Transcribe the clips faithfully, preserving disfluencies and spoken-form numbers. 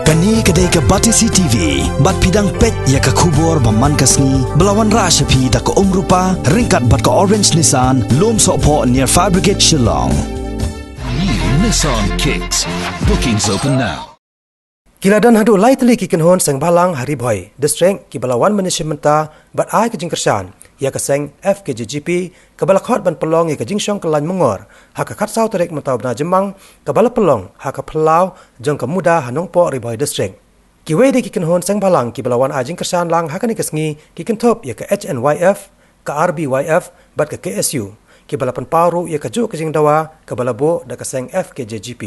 Kane ka dei ka Batesi T V, bad phi dang peit ïa ka khubor ba man ka sngi, ba la wanrah sha phi da ka Umrupa, ryngkat bad ka Orange Nissan, Lumsohphoh near Fire Brigade Shillong. New Nissan Kicks. Bookings open now. Ki la don haduh lai tylli ki kynhun seng bhalang ha Ri Bhoi District, kiba la wan ban ïashim bynta bad ai ka jingkyrshan ïa ka seng F K J G P, kaba la khot ban pynlong ïa ka jingshong kyllain mongor ha ka khatsaw tarik mynta u bnai Jymmang, kaba la pynlong ha ka phyllaw jong ka MUDA ha Nongpoh, Ri Bhoi District. Kiwei de ki kynhun seng bhalang kiba la wan ai jingkyrshan lang ha kane ka sngi ki kynthup ïa ka H N Y F, ka R B Y F bad ka K S U, kiba la pynpaw ruh ïa kajuh ka jingdawa kaba la buh da ka seng F K J G P.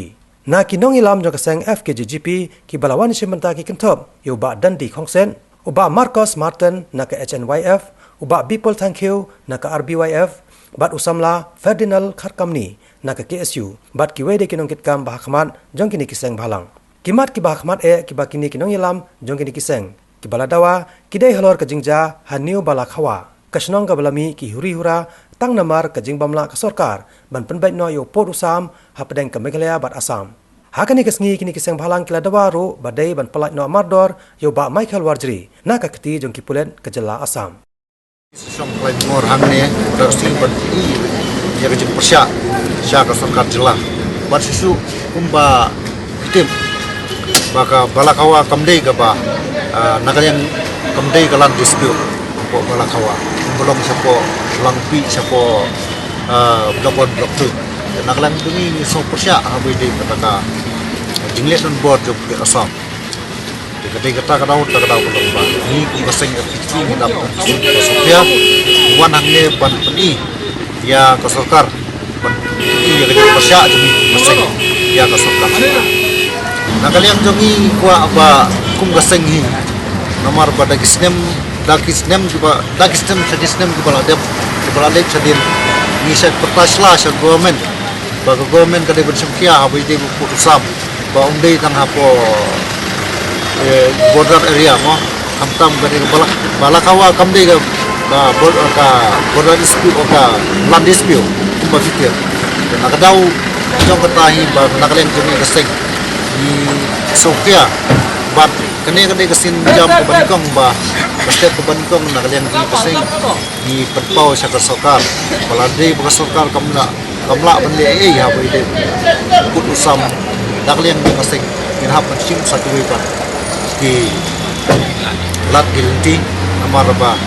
Na ki nongïalam jong ka seng F K J G P kiba la wan ïashim bynta ki kynthup ïa u Bah Dundee Khongset, u Bah Marcos Martin na ka H N Y F, u Bah Bipul Thangkhiew na ka R B Y F, bad u samla Ferdinand Kharkamni na ka K S U, bad kiwei de ki nongkitkam ba ha khmat jong kine ki seng bhalang. Ki mat kiba ha khmat eh kiba kine ki nongïalam jong kine ki seng kiba la dawa ki dei halor ka jingjia ha New Balakhawa, ka shnong kaba la mih ki huri hura tang namar ka jingbym lah ka sorkar ban pynbeit noh ïa u pud u sam hapdeng ka Meghalaya bad Assam. Ha kane ka sngi kine ki seng bhalang ki la dawa ruh ba dei ban pyllait noh mardor ïa u Bah Michael Warjri na ka kti jong ki pulit ka jylla Assam. Shong kyllain mongor hangne, da ka sngi ban ïa ka jingpyrshah sha ka sorkar jylla. Bad shuh shuh kumba tip ba ka Balakhawa kam dei kaba, ah, na ka liang kam dei ka land dispute hapoh Balakhawa. Kumba long shapoh Langpih, shapoh, ah, Block One, Block Two. Na ka liang jong ngi ngi sngewpyrshah haba ïadei bad ka jingleh donbor jong ka Assam. Te ka dei kata ka daw, kata ka daw ka long ba ngi kum ka seng F K J G P ngi dap ban sngewpyrshah wan hangne ban pyni ïa ka sorkar, ban pyni ïa ka jingpyrshah jong ngi kum ka seng ïa ka sorkar. Na ka liang jong ngi kwah ba kum ka seng hi, namar ba da ki snem, da ki snem kiba, da ki snem sha ki snem kiba la dep, kiba la leit shadien, ngi shait pyrta sla sha government ba ka government ka dei ban shim khia haba ïadei bad u pud u sam, ba um dei tang hapoh, eh, border area mo. Khamtam ka dei ka Bala-, Balakhawa kam dei ka, ka bor-, ka border dispute, ka land dispute kumba phi tip. Na ka daw jong kata hi ba na ka liang jong ngi ka seng ngi sngewkhia bad kane ka dei ka sienjam kaba nyngkong ba, ka step kaba nyngkong na ka liang jong ngi ka seng ngi pynpaw sha ka sorkar ba lada dei ba ka sorkar kam lah, kam lah ban leh ei ei haba ïadei bad u pud u sam, na ka liang jong ka seng ngin hap ban shim sa kiwei pat ki lad ki lynti. Namar ba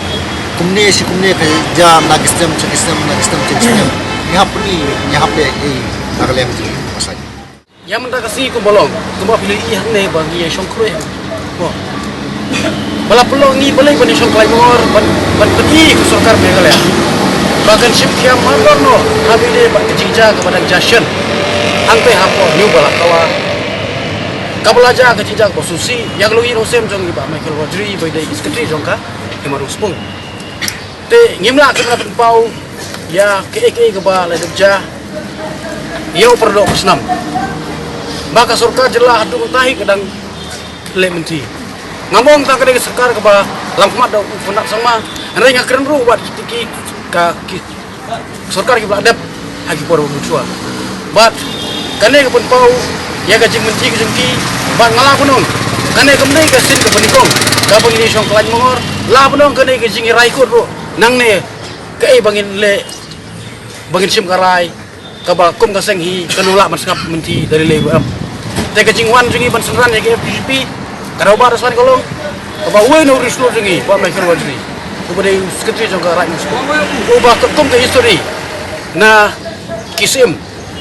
kumne shi kumne ka jia na ki snem sha ki snem, na ki snem sha ki snem, ngi hap pyni, ngi hap leh ei ei na ka liang jong ka seng. Ïa mynta ka sngi kumba long, kumba phi la ïohi hangne ba ngi ïa shong khreh. Mo. Ba la pynlong ngi balei ban ïa shong kyllain mongor ban, ban pyni ïa ka sorkar Meghalaya ba kan shim khia mardor noh haba ïadei bad ka jingjia kaba dang jia shen hangtei hapoh New Balakhawa. Kaba la jia ka jingjia kaba sngewsih ïa ka longïing longsem jong i Bah Michael Warjri ba dei i Secretary jong ka Hima Ringspung. Te ngim lah, ngim lah pynpaw ïa kaei kaei kaba la dep jia ïa u paradoh u snam. Ba ka sorkar jylla haduh mynta hi ka dang leh mynthi. Ngam ong tang ka dei ka sorkar kaba lam khmat da u Conrad Sangma, hynrei nga kren ruh wat ki, ki, ka, ki sorkar kiba la dep ha ki por ba mynshuwa. Bad kane ka pynpaw ïa ka jingmynthi ka jong ki, bad nga lah ban ong kane kam dei ka sien kaba nyngkong kaba ngi ïa shong kyllain mongor. Lah ban ong kane ka jingïarai kut ruh nangne, kaei ba ngin leh ba ngin shim ka rai kaba kum ka seng hi kan ym lah ban sngap mynthi da lei lei ruh em. Te ka jingwan jong ngi ban synran ïa ka F K J G P, ka daw ba da swan ka long kaba uwei na u riewshlur jong ngi, Bah Michael Warjri, uba dei u Secretary jong ka Raid Nongshong, uba katkum ka history na ki syiem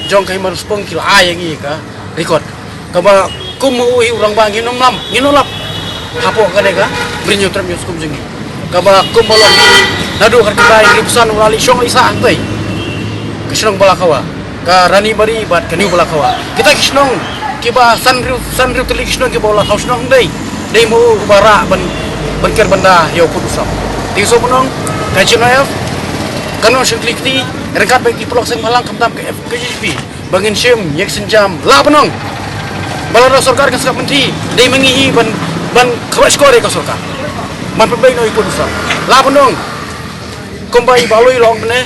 jong ka Hima Ringspung ki la ai ïa ngi ka record. Kaba kum u hi u rangbah ngin ym lam, ngin ym lap hapoh kane ka Bri Hynñiewtrep Hynñiewskum jong ngi. Kaba kumba long naduh ka rta hynriewphew san u la leit shong leit sah hangtei ka shnong Balakhawa, ka Rani Bari bad ka New Balakhawa. Kita ki shnong kiba san hynriew, san hynriew tylli ki shnong kiba u la thaw shnong hangtei. Dei mo uba rah ban, ban ker ban da ïa u pud u sam. Te shu ban ong ka H N Y F, ka nongshong tylli kti ryngkat bad ki paralok seng bhalang khamtam ka F K J G P ba ngin shim ïa ka sienjam. Lah ban ong ba lada sorkar kan sngap mynthi, dei ma ngi hi ban, ban kyrpad shkor ïa ka sorkar ban pynbeit noh ïa u pud u sam. Lah ban ong kumba i Bah Lui la ong mynne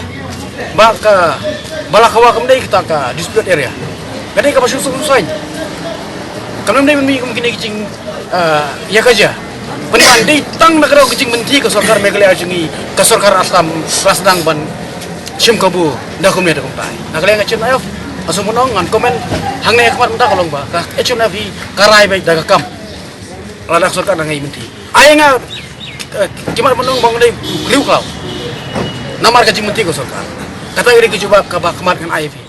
ba ka Balakhawa kam dei kata ka disputed area, ka dei kaba shu suk suk saiñ. Kam dei ban mih kum kine ki jing, ah, ïa ka jia. Pynban dei tang na ka daw ka jingmynti ka sorkar Meghalaya jong ngi, ka sorkar Assam la sdang ban shim kabu da kumne da kumtai. Na ka liang H N F, nga sngewbha ngan comment hangne ha khmat mynta ka long ba ka H N F hi ka rai beit da ka kam. Lada ka sorkar dang ïa mynti, ai nga, eh, ki mat ban ong ba nga dei riewkhlaw namar ka jingmynti ka sorkar. Kata ka dei ka jubab kaba khmat ngan ai phi.